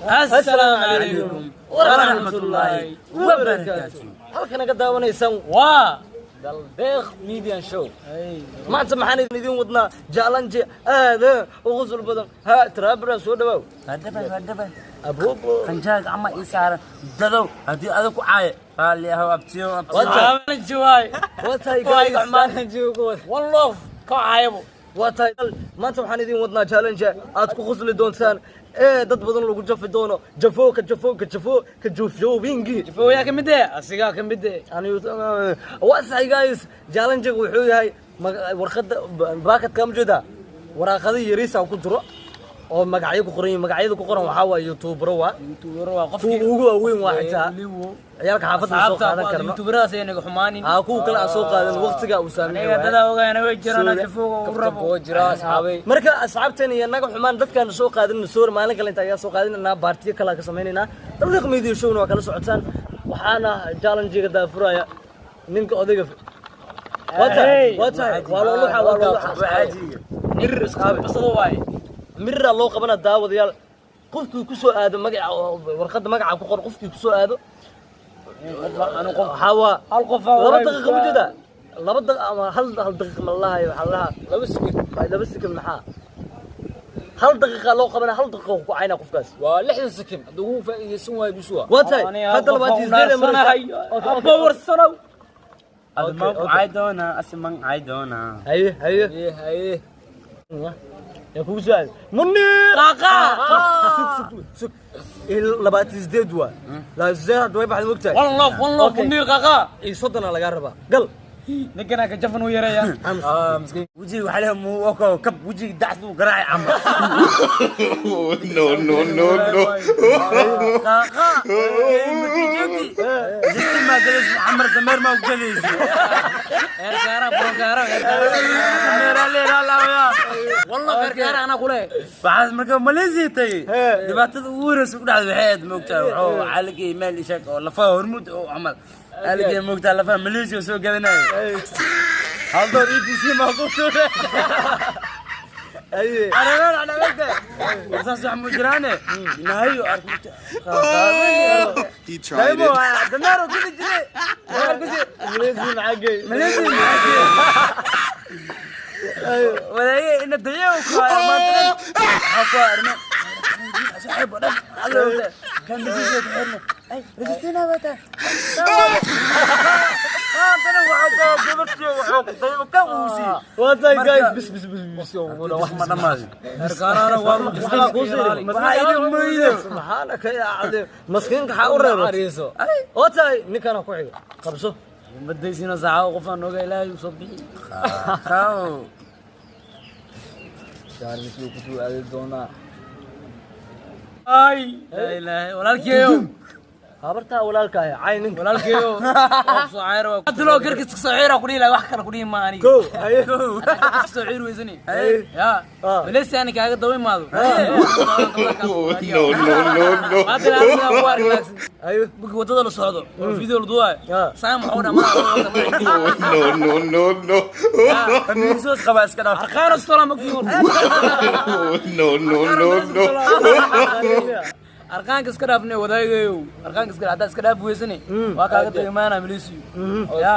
Assalaamu calaykum waraxmatullaahi wabarakaatu. Halka naga daawanaysaan waa Daldeeq Media Show. Maanta maxaan idin wadnaa? Challenge aad u qosol badan. Ha trabra, soo dhawaaw. Hadaba, hadaba. Abubo. Qanjaaga ama ii saaran dadow, haddii adag ku caayo, raalli ahow, abtiyo, abtiyo. Challenge waay. Waa tahay, guys. One love ka caayabo. Waa tahay, maanta waxaan idin wadnaa challenge aad ku qosli doontaan ee dad badan lagu jafi doono, jafo ka jafo ka jafo ka jufjoobingi. Jafooyaa ka mid eh, asigaa ka mid eh. Waa saxay, guys. Challenge wuxuu yahay warqadda baakadka ma jeedaa, waraaqada yariisa ku jiro oo magacyo ku qoran yihiin. Magacyada ku qoran waxaa waaye youtubero, waa YouTuber waa kuwa qofkii ugu waaweyn, waa xitaa ciyaalka xaafadda ma soo qaadan karno. YouTuberadaas ay naga xumaanin. Aa, kuwa kale aan soo qaadan waqtiga uu saamixi Aniga waaye. Dadaa ogaana way jiraan. Sorry. Jafooga u rabo. Jira asxaabay. Marka asxaabteena iyo naga xumaan dadkaan soo qaadan soor, maalin kale inta ayaa soo qaadinaynaa, baartiyo kale ka samaynaynaa. Daldeeq Media Showna waa kala socotaan. Waxaana challenge-ga daafuraya ninka odayga. Waa tahay, waa tahay, waa loo luxa, waa loo luxa. Mirir isku basado waay. Mirira loo qabana, daawadayaal. Qofkii ku soo aado magaca warqadda magaca ku qor, qofkii ku soo aado waxaa waa Hal qof. 2 daqiiqa ma jeedaa, 2 daqiiqa ama hal daqiiqa ma lahayo, waxaa lahaa 2 second. 2 second maxaa? 1 daqiiqa loo qabana, 1 daqiiqa ku caynaa qofkaas. Waa 60 second, hadduu ugu faa'iidaysan waayo bisuwa. Waa tahay, hadda 28 maraysa. Bawarsanow. Ada ma ku caay doonaa, asi man caay doonaa. Haye, haye. Haye, haye. Yaa kugu soo aaday? Munir. Qaaqa. Sug, sug, sug. 28 waa, 28 hadda way baxday, mogtahay. One love, one love. Okay. Munir qaaqa. Iyo 30 lagaa rabaa, gal. Ninkana ka jafan u yareeya. Aamus. Wejiga waxaa leeyahay muu oko kab wejiga dacdu garaacay camal. No, no, no, no. Qaaqa jisti maa galaysi camar, dameer maa ku galaysi. Eerkaara brokaara eerkaara. Dameeraa leeraa laawaya. Wallah, eerkaara anaa kule. Waxaas marka Malaysia tagay, dhibaatada ugu horeysa ku dhacday waxay ahayd, moogtahay, wuxuu waxaa la geeyey meel ishaag oo lafaha Hormuud oo camal aa la geeyey, moogtahay, lafaha Malaysia oo soo gadanayo hal door EVC maa ku tuure. Haye. Aragana moogtahay, saas wax mu jiraane inahayo arko. He tried it. Dameer oo gudi jiray. Malaysia maxaa geey? Malaysia maxaa geeyey? Wadaage ina dayo ku haya maanta dhan waxaa ku arme saaxiib oo dhan alla kan bisiisa ku xirna ay rajistina wata maantana waxaa ku gabartiyo wuxuu ku dayo ka uusi. Waa tahay, guys. Marka- Bis, bis, bis, bis. Wax ma dhamaadin. Eerkaarana waa Waxaa kuu sii Waxaa idin mooydo. Subxaanaka yaa cadiim, maskiinka xaa u reebat? Waa tahay, ninkana ku xiga qabso. Madaysina saxaabo, qofaan nooga Ilaahay u soo bixi. Qaw. Jaarmisuu kusoo aadi doonaa. Ay laa ilaaha, walaalkeeyo. Habartaa walaalka ah cay ninka. Walaalkeeyo, waa soo cayr, waa adloo garkiis soo ciira ku dhihi lahaa, wax kale ku dhihi ma aniga. Kow, haye. Soo ciir weysani ya. Ah. Malaysia ani kaaga daba imaado. No, no, no, no. Hadda asigaa ku arki laagsan. Haye. Markii wadada la socdo oo video la duwaayo, Ah. saan maxuu dhaa madaxa. No, no, no, no. Amiirsoos qabaa, iska dhaaf. Arqaano stola markii. No, no, no, no. Arqaanka iska dhaafne, wadaagayow, arqaanka iska haddaa iska dhaaf weysani, waa kaaga daba imaanaa Malaysia ya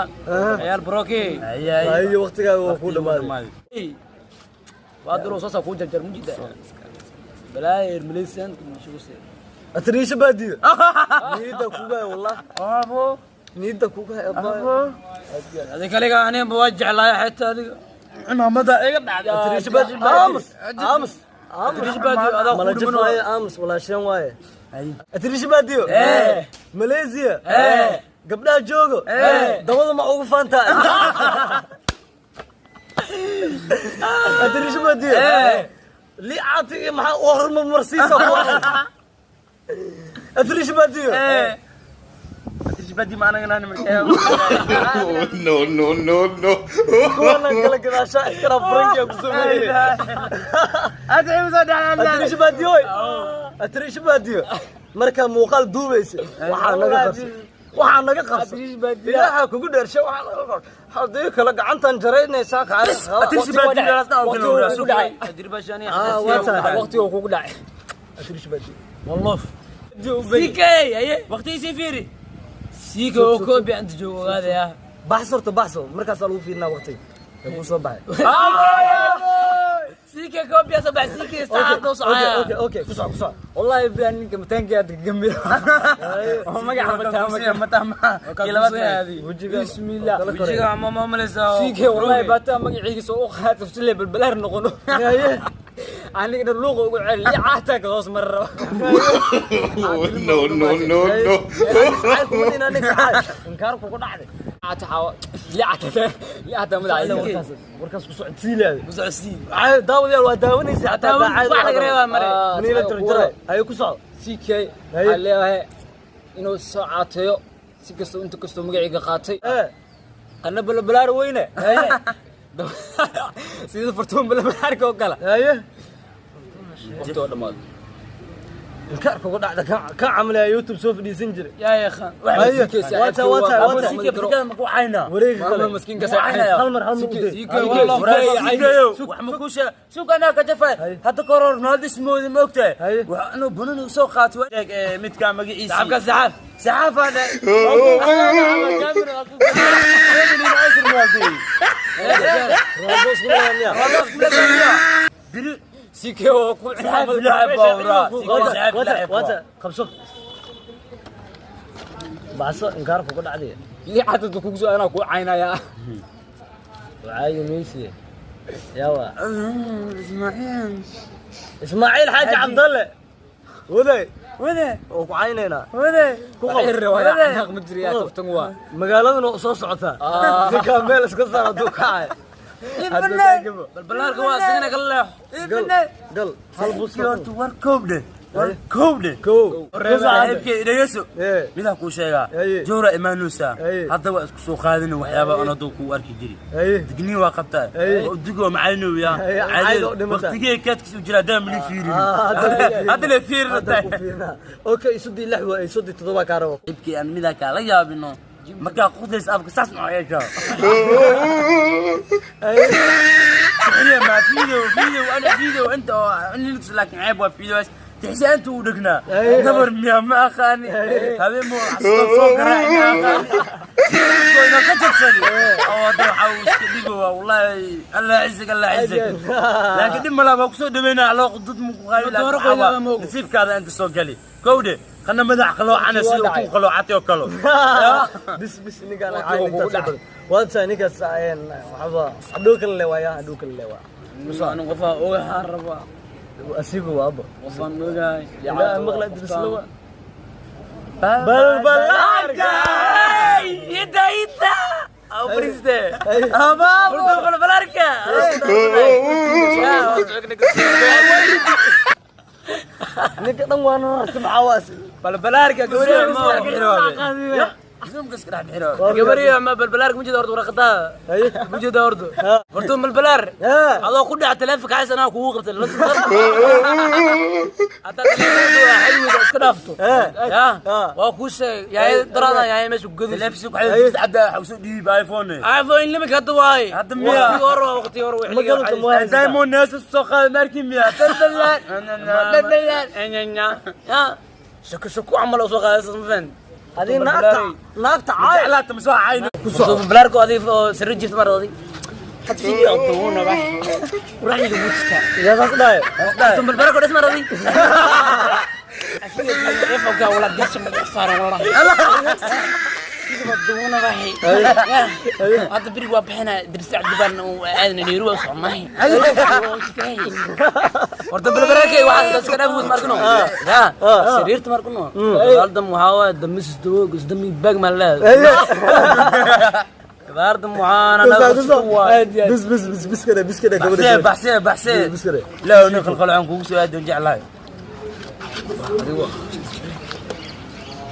ciyaal broke. Haye, waqtigaaga waa kuu dhamaaday. Waa duro soo kuu jarjar mujida balaayo Malaysian mashruuc. Atriisha baadiyo niyadda kuga hay, wallah. Abo. Niyadda kuga hay, abaayo. Adiga kaliga aniga waa jeclaay xitaa adiga. Cimaamada iga dhacday. Atriisha baadiyo, aamus, aamus. Atriisha baadiyo adaa ku mala dhiman. jafaaye, aamus, walaasheen waaye. Atriisha baadiyo, Malaysia gabdhaha joogo dabada ma ugu faantaa? Atriisha baadiyo, liicaati iyo maxaa u hormarmarsiisa ku? Atriisha baadiyo. Tijbadi ma anaga nani markaa. No, no, no, no. Kuwana kala gadaashaa iskala furankiya ku sameeyey. Hada igu soo dhacday. Atriisha baadiyo, atriisha baadiyo, markaa muuqaal duubaysa waxaa naga qabsa, waxaa naga qabsa, ilaaha kugu dheersha, waxaa naga qabsa, haddii kale gacantan jaraynaysaa. Atriisha baadiyo laasna oo kale. Waqtigu kugu dhacay. Ah, waa tahay. Waqtigu kugu dhacay. Atirish baadi. One love. CK aye. Waqtigiisii fiiri. CK oo koobi anta joogo ogaadaya. Baxso horta, baxso. Markaasaa lagu fiirinaa waqtiga. Ee kuu soo baxay. CK koobi soo baxay, CK saacad oo socaya. Okay, ku soco, ku soco. Wallahi bilan ninka mataanka aad gambiro. Oo magaca mataa Mataa kii labaad. Wejiga. Bismillah. Kala koray. Wejiga ma maamulaysaa. CK wallahi baataa magaciisa u qaato si leebel balaar noqono. Aniga dhan luuqa ugu celi caata ka hoos mar rabo. No, no, no, no. Saacad kuma dhinaa ninka caad. Inkaar kugu dhacday. Caata xawa liicata liicata madaxa. Warkaas ku soco tiilaada. Ku socodsiin. Daawadayaal, waa daawanaysa xataa daacad. Wax laga reebaa male. Maniila jarjaray. Ayo, ku soco. CK waxaa leeyahay inuu soo caateeyo si kastoo inta kastoo magaciiga qaatay. Qana balbalaar weyne sida fartuun balbalaarka oo kale. Waqti oo dhammaado. Inkaar kugu dhacda ka ka camalaya YouTube soo fadhiisan jiray. Yaa yaqaan. Waata, waata, waata. CK fikada ma ku caynaa? Wareega kale. Maskiinka. Hal mar, hal mar u day. Wax ma ku sheeg, suuq anaa ka jafay hadda ka hor Ronaldo ismoodi, ma ogtahay? Waxa inuu bununi usoo qaato sheeg midka magaciisa. Saxaabka saxaab. Saxaafa dhe. Ronaldo isku leeyahay miyaa? Biri CK oo ku saxaaf lacab baa waraa. Waata, waata, waata, qabso. Baxso, inkaar kugu dhacday. Liicata kugu soo anaa ku caynayaa. Wacaayi maysi. Yawa. Ismaaciil Xaaji Cabdalle. Waday. Wade. Oo ku caynaynaa. Wade. Ku qabo. Riwaaya ma jiriyaa, kaftan waa. Magaaladuna oo soo socotaa. Ninkaa meel iska saar hadduu kacay. Balbalaarka waa isagana kala leexo. Gal, gal. Hal bus. Horta war koobdhe, war koobdhe. Kow. Saaxiibkay, dhegeyso. Midaan kuu sheegaa. Joora imaanuusa. Hadda waa isku soo qaadin waxyaaba aan hadduu kuu arki jiri. Digniin waa qabtaa. Waa udigo macalinooya. Haye, cayd oo dhimata. Waqtigee kaadkiis u jira haddaan mali fiirin. Hadda le fiirin. Hadda ku fiirnaa. Okay, isudii lix waa, isudii toddoba kaa rabo. Saaxiibkii, aan midaa kaala yaabino markaa qudays afka saas maxaa yeeshaa? Saxiya ma video video ana video inta oo in laakiin ceeb waa videos tixsi inta u dhignaa nabar miya ma aqaani, habeen muu xasuusto soo garaaci ma aqaani goyna ka jabsani oo hadda waxa uu iska dhigo waa wallahi Allah cizig, Allah cizig, laakiin dhib malaha, waa kusoo dhaweynaa loo dad mu ku qaali Dooro qoylaaba ma ogo. Nasiibkaada inta soo gali kowdhe qana madax qaloocana sida uu ku qaloocatay oo kalo. Bis bis, ninkaan cayn intaas ka badan. Waa tahay ninkaas waxba hadhow kale le waaya, hadhow kale le waa. Anu qofaa ogahaan rabaa. Asigu waaba. Qofaan ogahay. Ilaa maqla Idris lawa. Balbalaarka. Ida ida. Au priste. Abaabo. Balbalaarka. Ninka dhan waa rarta, maxaa waas? Balbalaarka gabariyo ma. Zoomka iska dhex bixino. Gabariyo ma balbalaarka ma jeeda horta warqadaa. Ma jeeda horta. Horta balbalaar. Adoo ku dhaca taleefanka xasan anaa kugu qabtay. Hadda taleefanka waa xadweyda iska dhaafto. Ya. Waa kuu sheegay. Yaay daraada yaay meesha ku gadayso. Taleefsi ku xidhay cabda waxa soo dhiib iPhone. iPhone limika hadda waay. Hadda miyaa? Waqti hore waa waqti hore. Ma gadata ma haysataa? Diamond naas soo qaad markii miyaa balbalaan balbalaan. Ya. Shako shako camal oo soo qaadaysa ma fahan. Adii naagta naagta caay. Jeclaata ma soo cayno. Balbalaarku adiga oo sirri jirta mar adiga. Had video duuna wax. Ra'yiga buusta. Yaa saas dhahay. Balbalaarku dhis mar adiga. Telefoonka wala gasha ma saaran wala. Duuna wax. Hadda beri waa bixinaa dirsi cabdibaan oo aadna Nairobi waa soconahay. Horta balbalaarkay waxaa iska dhaaf markano. Ya, sariirta markano. Gadaal waxaa waaye damis dawo dami bag ma leedahay. Gadaal waxaana Bis bis bis bis kale, bis kale. Baxsee, baxsee, baxsee. Bis kale. La nin qalqalcan kugu soo aadan jeclahay.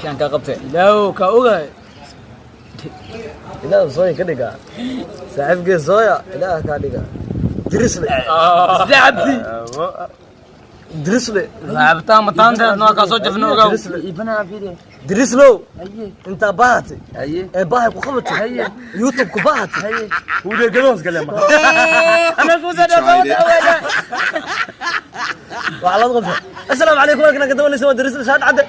Shaan kaa qabtay. Ilaahow ka ogahay. Ilaah sooya ka dhiga. Saaxiibkii sooya ilaah ka dhiga. Dirisle. Isla cabdi. Dirisle. Cabitaan mataanteed noo ka soo jafno ogow. Dirisle. Ibanaa video. Dirislow, intaa baahatay Haye. ee baahay ku qabatay, YouTube ku baahatay. Hude gadoos gale ma ana ku soo Tried it. Waxaa laad qabta. Assalaamu calaykum, warkana ka dawanaysa waa Dirislo Shaad Cadde.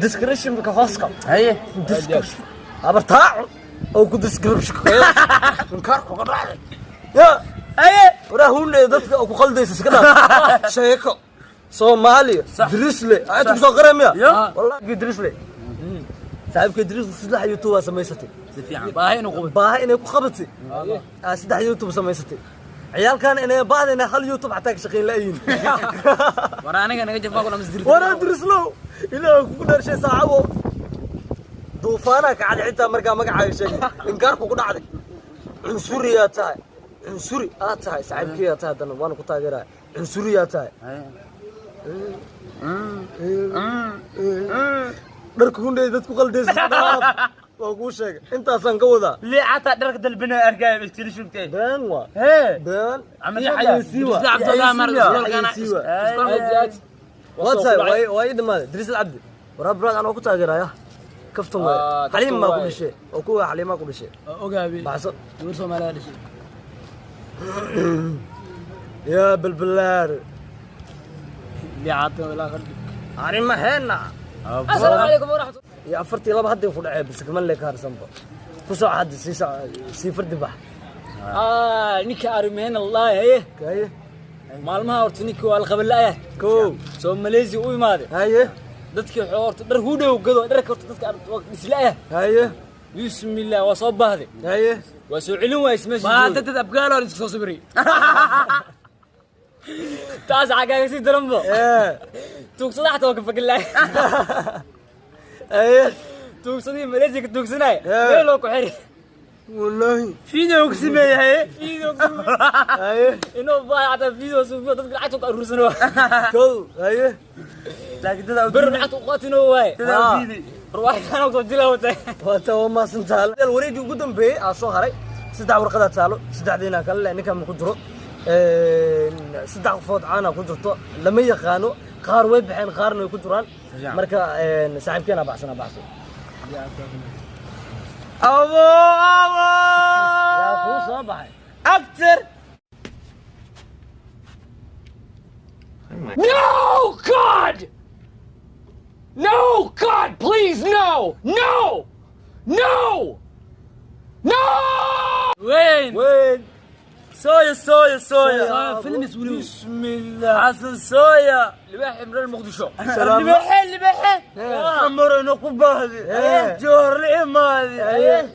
Description-ka hooska. Haye. Description habartaaco oo ku description inkaar kuga dhacday ya. Haye. Waraa hunde, dadka oo ku qaldaysa iska dhaaf. Sheeko Soomaaliya Dirisle ayad ku soo qoray miya? Yo. Wallahi Dirisle, saaxiibka Dirisle, 3 YouTube waa samaysatay. Si fiican. Baahi inuu qubo. Baaha inay ku qabatay aa 3 YouTube samaysatay. Ciyaalkan inay baahda inay hal YouTube xataa ka shaqayn la'yihiin. War aniga naga jafaa kula masdir. Waraa Dirislow, ilaah kugu dharshay, saaxabo duufaanaa kacday xitaa markaa magacaaga sheegay, inkaar kugu dhacday. Cunsuriyaa tahay, cunsuri aad tahay, saaxiibkeyaa tahay, haddana waana ku taageeraya. Cunsuriyaa tahay. Dharka hundey dad ku qaldaysa iska dhaaf, waa kuu sheegay, intaasaan ka wadaa. Lii xataa dharka dalbina arkay iskala shugtay. Been waa. Hee. Been. Camal Iyo xayeysiin waa. Dirisle Cabdullah mar iskoolkana. Xayeysiin waa. Aad iyo aad. Waa tahay, waa ii dhamaaday. Dirisle Cabdi, waraa braad, anoo ku taageeraya, kaftan waay. Ah, kaftan Xaliim maa ku waay. dhashay oo kuwa Xaliimaa ku dhashay. Ogaabi. Baxso. Gabar Soomaaliya dhashay. Yaa balbalaar. Liicata ilaa qalbi. Arrimaheena. Assalaamu calaykum waraxmat. Iyo afartii laba hadday ku dhacee, bas kaman le ka harsanba ku soo hadda sii soco, sii fardi bax. Ah, ninka arrimaheen Allah haye. Haye. Maalmaha horta ninka waa la qaban la'yahay. Kow. Soo Malaysia u imaaday. Haye. Dadkii wuxuu horta dhar hudhow gado, dharka horta dadka waa dhisla'yahay. Haye. Bismillah, waa soo baahday. Haye. Waa soo celin waayay meesha. Baa dad abgaal oo iska soo sawiray. Taas xaggaaga sii daranbo. Ee. Tuugsada xataa waa ka fakin lahay. Haye. Tuugsadii Malaysia ka tuugsanaya. Ee. Meel loo ku xiri. Wallahi. Video ku sameeyay. Video ku Haye. inuu baa xataa video suufiyo dadka lacagta ku aruursano. Kow, haye. Laakiin dad Bir lacagta u qaatino waaye. dad diiday. Ruwaxana ku jila watay. Waata, waa maasantahay. Wareegii ugu dambeeyey aa soo haray, 3 warqadaa taalo, saddexdiina kale leh. Ninkan ma ku jiro, 3 qofood caana ku jirto, lama yaqaano. Qaar way baxeen, qaarna way ku jiraan. Marka saaxiibkeena baxsana, baxso. Abo abo. Yaa kuu soo baxay? Actor. No, God! No, God, please, no! No! No! No! Weyn. Weyn. Sooya, sooya, sooya. Filmis weli. Bismillah, Xasan Sooya. Libaax Imran Muqdisho. Libaxe, libaxe amarona ku baahdi, joor la imaadi,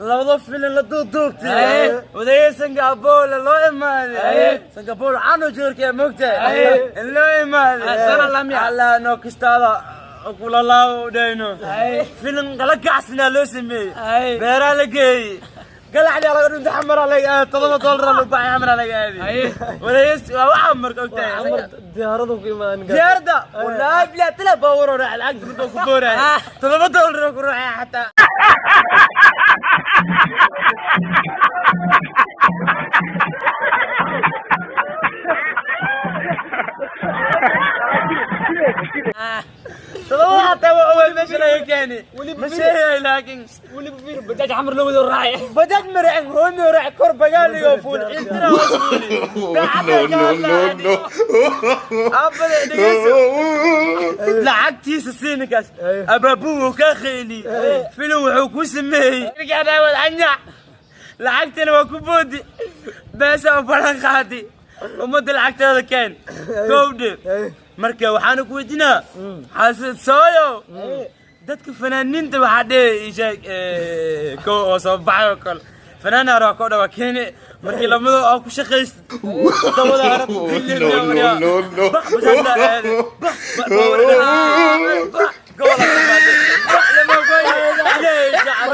labada filin la duuduubtay, odayga Singapore loo imaaday. Singapore cano joorka moogtahay in loo imaaday. Allah noo kistaada kula laabo dhayno, filin kala kacsinaa loo sameeyey, beeraa la geeyey, galaxdi laga dhunta, xamaraa laga aaday, $7 loo baxay, xamaraa laga aaday. Wadayeys waa waxaa marka ogtahay. Diyaaradu ku imaan. Diyaaradda wallaahi bilaa tila baabuur oo raac lacagta midoo ku booraya, $7 ku raacaya xataa. Todoba xataa waa awal meesha laga keeni ma sheegay, laakiin weliba fiir bajaaj xamar loo wado raacay. Bajaaj maracin, hoomi raac kor bagaaligo fuul ciltira hoos fuuli. No, no, no, no. Aabada dhegeyso, lacagtiisa siinikaas abaabuu ka kheyli, filim wuxuu ku sameeyey anyac, lacagtana waa ku boodi, beesa u balan qaadi, ummadda lacagtooda keen kowdhe. Marka waxaana ku weydiinaa Xasan Sooyo, dadka fanaaniinta waxaa dheh ii sheeg kow oo soo baxay oo kale fanaan hore waa koo dhawa keene, markii lamado oo ku shaqaysta dabada hore. No, no, no, no. Bax bajaajna aade, bax bax gobola bax lama goy ilaahay jacay.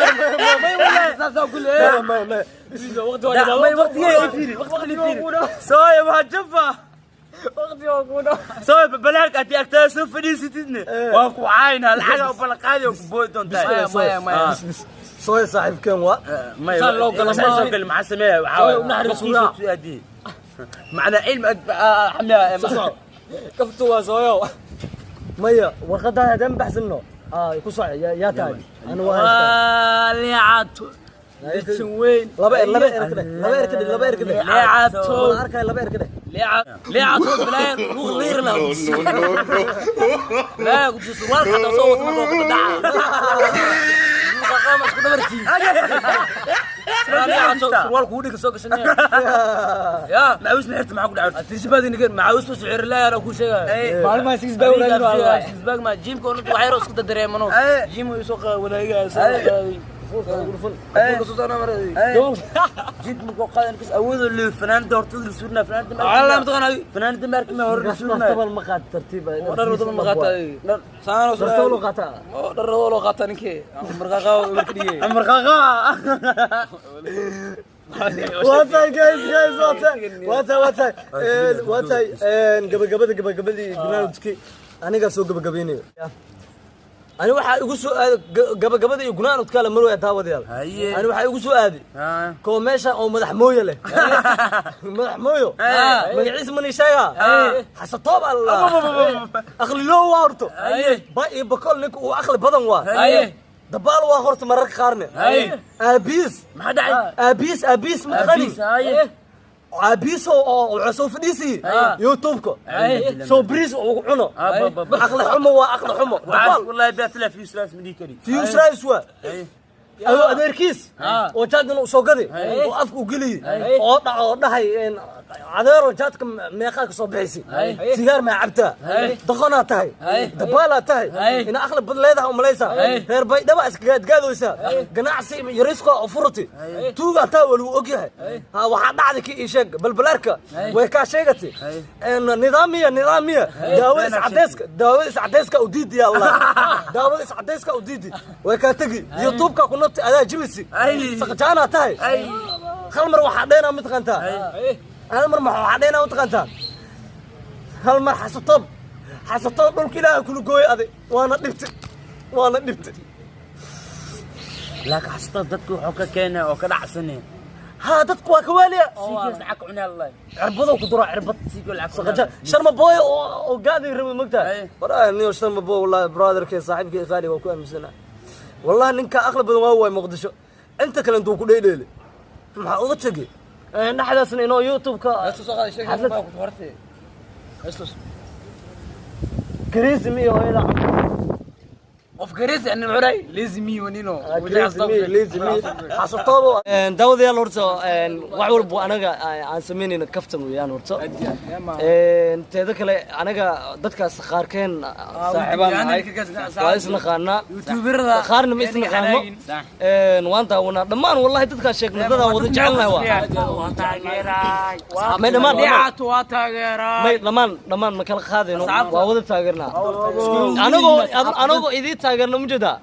May waqtigee fiiri, waqtigee fiiri. Sooyo waa jafa, sooyo babalaarka haddii agtaada soo fadhiisatidne waa ku caayna, lacaga u ballanqaadi oo ku boodi doontaa. Maya, maya. Sooya saaxiibkeen waa. May Saan loo galo saan maaha. soo gal maxaa sameeya waxaa Sooyo u naxariis waaye aadii macna cilmi xamya. Kaftu waa sooyo. Maya, warqadaa haddaan baxsano. Ah, ku soo yaa tahay ana waa haystaa. Waa Liicaato, dadsan weyn. Laba er, laba er ka dheh, laba er ka dheh, laba er ka dheh. Liicaato. Wala arkay, laba er ka dheh. Liicaato bilaayad luuq liir No, lah. no, no, no. Laa ku surwaalka hadda soo wata markuu ku dhaca luuqa qaama isku dhabartii. Liicaato surwaal kugu dhiga soo gashanaya ya. Macawiis ma xirta? Maxaa ku dhacay? Tirsibaad inaga macawiis u sicir laa ana ku sheegay. Maalmaha six pack wadaagin waa la. Six pack ma gym-ka oo wax yar isku dareemano, gym uu soo qaaday wadaaga soo qaaday. Jid markuu qaadan kas awoodoo leeyo fanaanada hortada la surinaa, fanaanada. Allah ma taqaanaa? Fanaanada maarki ma hore la surinaa. Tabal ma qaad tartiib. Dhar wadada ma qaataa saano. Dartoo loo qaataa. Dhar loo qaataa ninkii marqaaqa marka dhigay. Cumar qaaqa. Waa tahay guys, guys, waa tahay, waa tahay, waa tahay, waa tahay. Gabagabada, gabagabadii gunaanudkii anigaa soo gabagabaynayo. Ani waxaa igu soo aaday gabagabada iyo gunaanudkaa la marwaya, daawadayaal. Haye. Ani waxaa igu soo aaday koo meesha oo madax mooyo leh, madax mooyo magaciisa mani sheegaa, Xasatoob alla aqli loo waa horto ba iyo bakol, ninka uu aqli badan waa dabaal waa horta mararka qaarne. Aabiis Maxaa dhacay? Aabiis, aabiis mataqani? Aabiis oo wuxuu soo fadhiisi YouTube-ka soo bariis uu cuno. Aqli xumo waa aqli xumo dabaal. Wallahi baa views raas ma dhihi kari. Views raas waa adoo adeerkiis oo jaadkan uu soo gaday oo afka u geliyey oo dhac oo dhahay, adeero, jaadka meeqaa ka soo bixisi? Sigaar maa cabtaa? Doqonaa tahay, dabaalaa tahay, ina aqli bad leedahay umalaysaa, reer Baydhaba iskagaadgaadaysaa, ganacsi yariisko oo furati, tuugaa taa waa lagu ogyahay. Ha, waxaa dhacday ki ii sheeg balbalaarka way kaa sheegatay nidaamiya, nidaamiya, daawada iscadayska, daawada iscadayska u diidi allah, daawada iscadayska u diidi, way kaa tegi YouTube-ka ku nabti adaa jibisi saqjaanaa tahay. Hal mar waxaa dheenaa mataqaantaa? Hal mar waxaa dheenaa mataqaantaa? Hal mar Xasatoob, Xasatoob, dhulka Ilaaha kula gooyay aday, waana dhibti, waana dhibti. Laakiin Xasatoob dadku wuxuu ka keenay oo ka dhacsanay. Haa, dadku waa ka waaliya. Sikiis lacag cunaa Allah. Cirbadoo ku duraa cirbad. Sikii lacag. Saqajaan Sharma Boy oo gaaday rabay mogtahay. Wallahi niyo Sharma Boy, wallahi brotherkay, saaxiibkay qaali waa ku aaminsanaa. Wallahi ninka aqli badan waa waay Muqdisho inta kale intuu ku dheydheeli maxaa uga tegey dhexdaasna inoo YouTube-ka xaflad Crazy iyo hooyada. Qof crazy ani muxuu lazy me wanino. Crazy me Xasatoobo. Daawadayaal, horta wax walba anaga aan samaynayna kaftan weeyaan horta. Teeda kale anaga dadkaas qaarkeen saaxiibaan nahay, waa isnaqaanaa, YouTuberada qaarna ma isnaqaano. Waan daawanaa dhammaan, wallahi dadkaas sheegna dadaan wada jecelnahay waa may dhammaan. Liicaato waa taageeraa. May dhammaan, dhammaan ma kala qaadayno, waa wada taageernaa. Anagoo idiin taageerna ma jeedaa,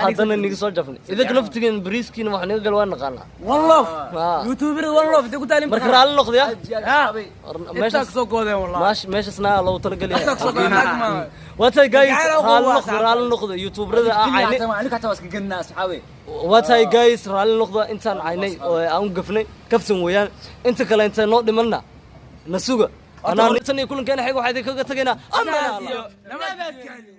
haddana niga soo jafnay idinka naftigiin bariiskiina wax niga gal waa naqaanaa. One love. YouTuberada one love intay ku taalin. Marka raalli noqdaya. Meeshaas soo goodeen wallahi. Meeshasna loogu talagelaya waa tahay guys, raalli noqdo, raalli noqdo YouTuberada aan caynay. Aniga xataa waa iska gadnaa, asxaabe. Waa tahay guys, raalli noqda intaan caynay oo aan u gafnay, kaftan weeyaan. Inta kale inta noo dhimanna na suga. Anaa tan iyo kulankeena xig waxaa idinkaga tagaynaa amana Allah. Nabadgelyo.